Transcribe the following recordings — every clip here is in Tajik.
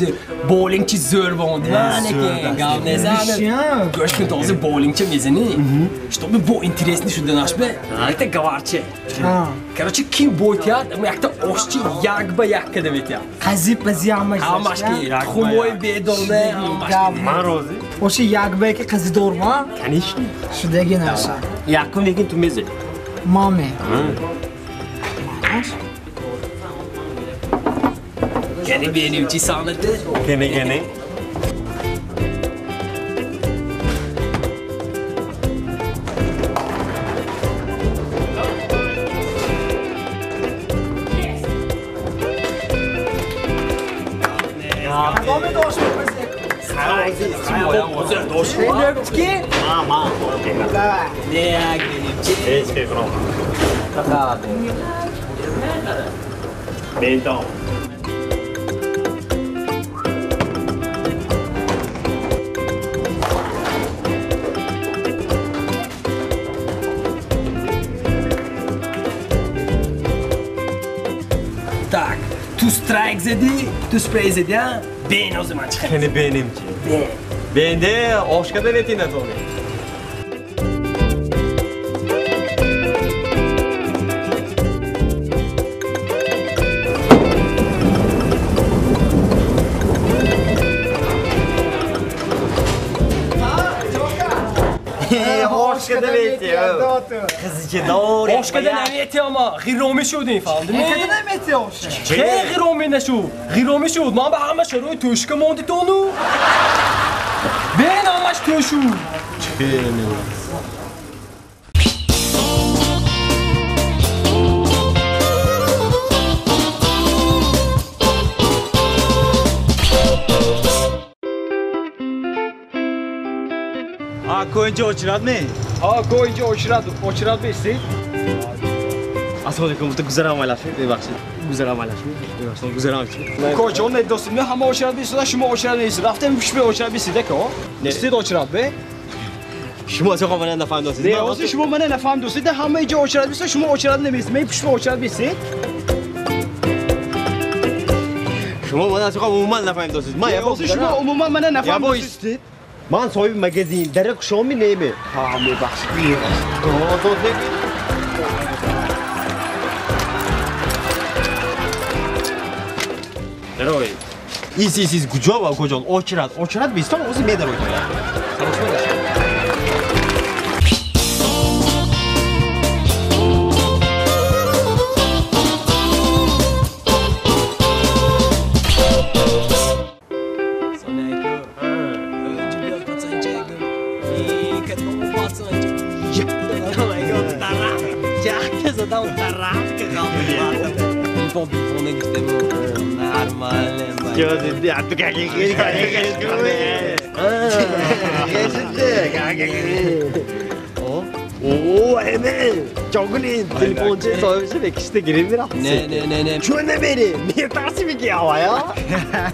зӯр. Боулингчи зӯр бомонди. Манеки гап незан. Гӯш кун, тоза боулингча мезанӣ. Чтобы бо интересный шуданаш бе, якта гаварче. Короче, ким бойтият, якта ошчи як ба як када метият. Қази пази ҳамаш. Ҳамаш ки хумои бедона, ҳамаш. Ман розӣ. Оши як ба яки қази дорма? Конечно. Шудаги наша. Якум лекин ту мезанӣ. Маме. Кени беним чи санате? Кени кени. Кадоме дошт мепазӣ? Ки? Мама. Не, як беним чи. Ҳеч фикром. Бентон. Так, ту страйк задӣ, ту спрей задӣ, а? Бен озу ман чихел. Кени беним чи? Бен. Бенде ошкада нетина тони. Ошкада метиё. Қизичидор. Ошкада наметиё ма. Ғиромӣ шудем, фаҳмидӣ? Када наметиё оша? Че ғиромӣ нашуд? Ғиромӣ шуд. Ман ба ҳама шарои тӯшка монди тону. Бен ҳамаш тӯшу. Че не? Ако инҷо очират ме? Ако инҷо очират, очират бестед? Ассалому алайкум, ту гузарам алафи, бебахшид. Гузарам алафи, бебахшид, гузарам чи. Ко ҷон недостед, ме ҳама очират бестед, шумо очират нестед. Рафтем пишме очират бестед, ако? Нестед очират бе? Шумо асо мана нафаҳм достед. Не, ҳозир шумо мана нафаҳм достед, ҳама инҷо очират бестед, шумо очират наместед. Ме пишме очират бестед? Шумо мана асо умуман нафаҳм достед. Ма ҳозир шумо умуман мана нафаҳм достед. Ман соҳиби магазин, дара кушоми неме. Ҳа, мебахшид. Дарой. Ис, ис, ис, куҷо ва куҷон? Очират, очират бистон, ози медарой тоя. Не, не, не, не. Чё намери? Метарси мики авая?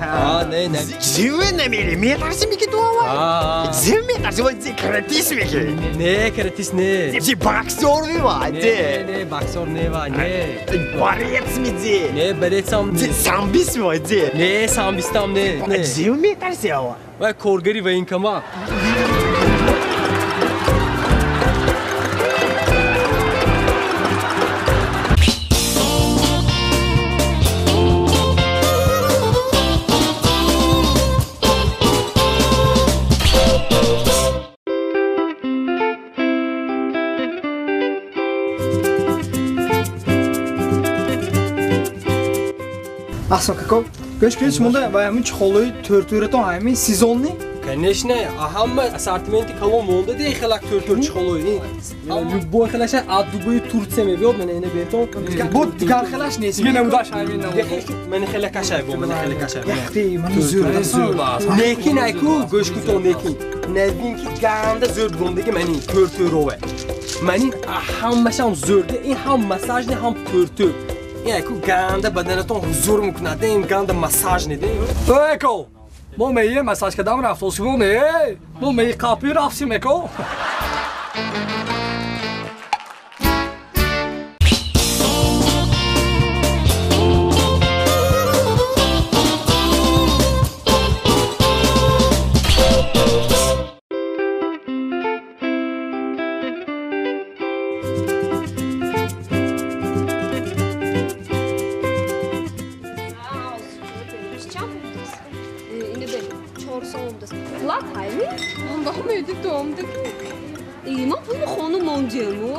А, не, не. Чё намери? Метарси мики ту авая? Чё метарси? Вот зи каратист мики. Не, каратист не. Зи боксер ми ва? Не, не, боксер не ва, не. Борец ми зи. Не, борец ам не. Зи самбист ми ва зи. Не, самбистам не. Чё метарси ава? Ва коргари военкомат. Аҳсон како, гӯш кунед, шумода ва ҳамин чехолои тӯртӯратон ҳамин сезонни? Конечно, ҳама ассортименти калон монда де хелак тӯртӯр чехолои. Любой хелаша аз Дубаи Турция мебиёд, мана ина бетон. Бо дигар хелаш нест. Дигар намудаш ҳамин намуд. Мана хела кашай бо, мана хела кашай. Яхти, мана зӯр, зӯр. Некин айку, гӯш кутон некин. Навинки ганда зӯр буромдаги манин тӯртӯрове. Манин ҳаммашам зӯрде, ин ҳам массажни, ҳам тӯртӯр. Ин айку ганда баданатон ҳузур мекунад, ин ганда массаж неде. Эко, мо меи массаж кардам рафтосимон, э? Мо меи қапи рафтим, эко. Домдаки. Ма пули хонум монҷему.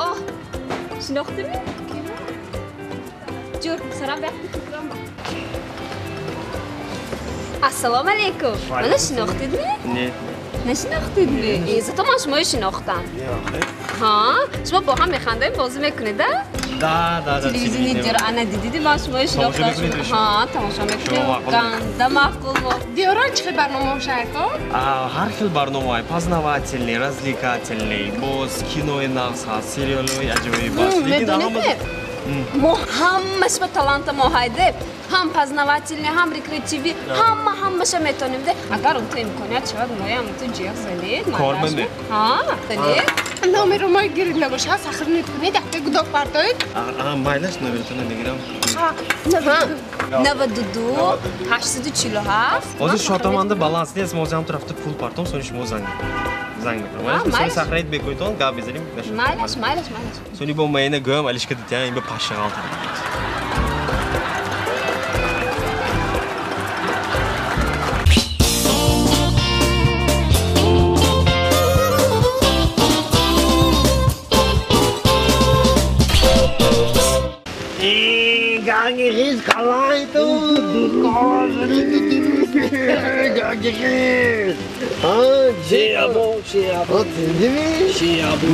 Оҳ, шинохтими? Ҷур, сарам бяхти фикрам. Ассалому алайкум. Мана шинохтидми? Не. Нашинохтидми? Зато ман шуморо шинохтам. Ҳа, шумо бо ҳам механдаем, бозӣ мекунед, а? Да, да, да. Телевизиони ҷара ана дидиди ман шуморо шинохтам. Ҳа, тамошо мекунем. Ганда маъқул мо. Диёрон чӣ хел барномаҳо шаяко? Ҳар хел барномаҳо, познавательный, развлекательный, боз кинои нағз ҳаст, сериалҳои аҷоиб аст. Медонед, мо ҳамаш ба таланта мо ҳайде, ҳам познавательный, ҳам рекреативӣ, ҳама ҳамаша метонем де. Агар он ту имконият шавад, моям ту ҷиғ занед. Кор мемед. Ҳа, занед. Номеро мо гирид набошад, сахр кунед, якта гудок бардоед. Майлаш номератонро мегирам. 92 847. Ҳозир шотаманда баланс нест, мо ҳозир рафта пул партом, сони шумо занг мекунам. Сони сахраид бекунитон, гап мезанем. Майлаш, майлаш, майлаш. Сони бо маина гӯям, Алишка дитян, ин ба паша ғалтар.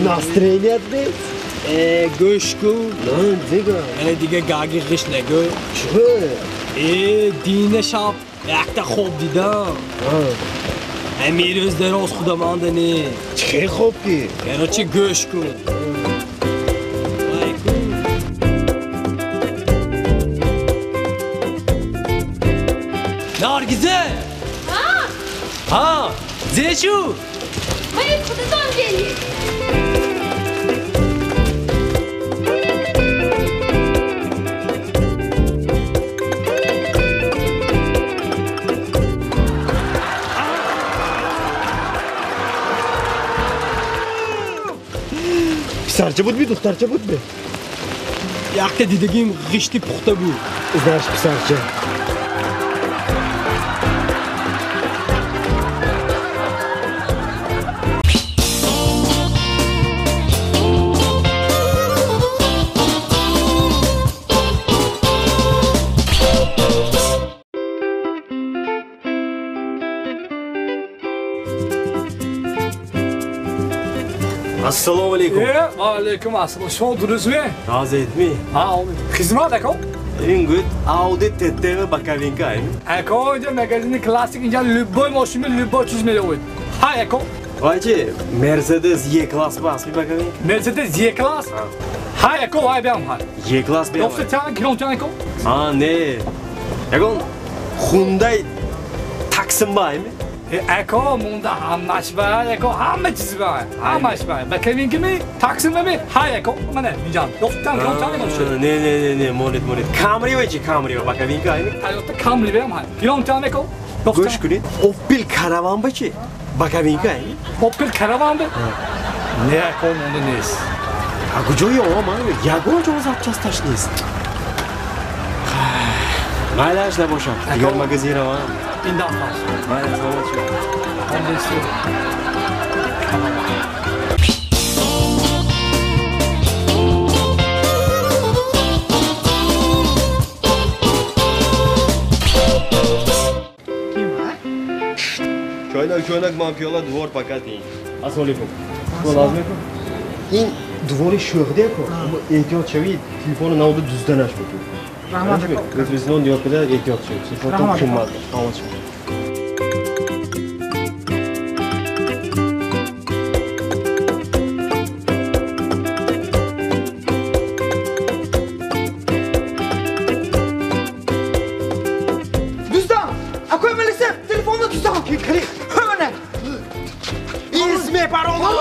Настроение гӯш кун. Яъне дига гаги ғиш нагӯ. Дина шаб якта хоб дидам. Ҳамин рӯз дароз худаманда не. Чӣ хел хоб ки? Короче, гӯш кун. Наргизе! Ҳа? Зе шу? Ман худатон бенед. Писарча буд би, духтарча буд би? Якта дидагим ғишти пухта буд. Знаешь, писарча. Ассалому алейкум. Ва алейкум ассалом. Шумо дурустми? Розиедми? Ҳа, хизмат ако? Ин гӯд Audi TT боковинка ами? Ако, инҷа магазини классик, инҷа любой мошин, любой чиз меёбед. Ҳа, ако. Вайчи, Mercedes E-класс ба астми боковинка? Mercedes E-класс? Ҳа, ако, вай биям ҳа. E-класс биям. Ёфта чанд килон чанд ако? А, не. Ягон Hyundai Tucson ба ами? Ако, монда ҳамаш ба, ако, ҳама чиз ба, ҳамаш ба. Боковинками, Tucsonами, ҳа, ако, мана инҷа. Ёфта чанд килон чанд ако? Не, не, не, не, монед, монед. Camry вайчи, Camry боковинка ами? Toyota Camry биям ҳа. Килон чанд ако? Гӯш кунед, Opel Caravan ба чи? Боковинка ами? Opel Caravan ба? Не, ако, монда нест. А куҷои омам? Ягон ҷо запчасташ нест. Майлаш набошад. Дигар магазин равам. Ин дафъа. Майлаш, саломат шавед. Чойнак, чойнак, ман пиёла двор пока дин. Ассалому алейкум. Ин двори шӯғде ку. Эҳтиёт шавед, телефони навода дузданаш мекунед. Раҳмат ако. Телевизион нигоҳ кунед, эҳтиёт шавед. Телефонтон қиммат. Саломат шавед. Дуздам! Акои милиса, телефонро дуздам! Ҳамана! Исме парола!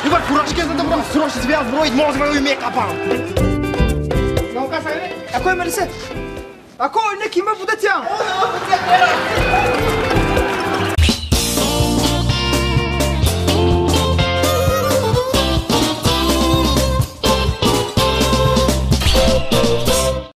Ивар курашка зада бурам, срочно связь броид, мозговую мекапам. Акои милиса, ако не кима будатям?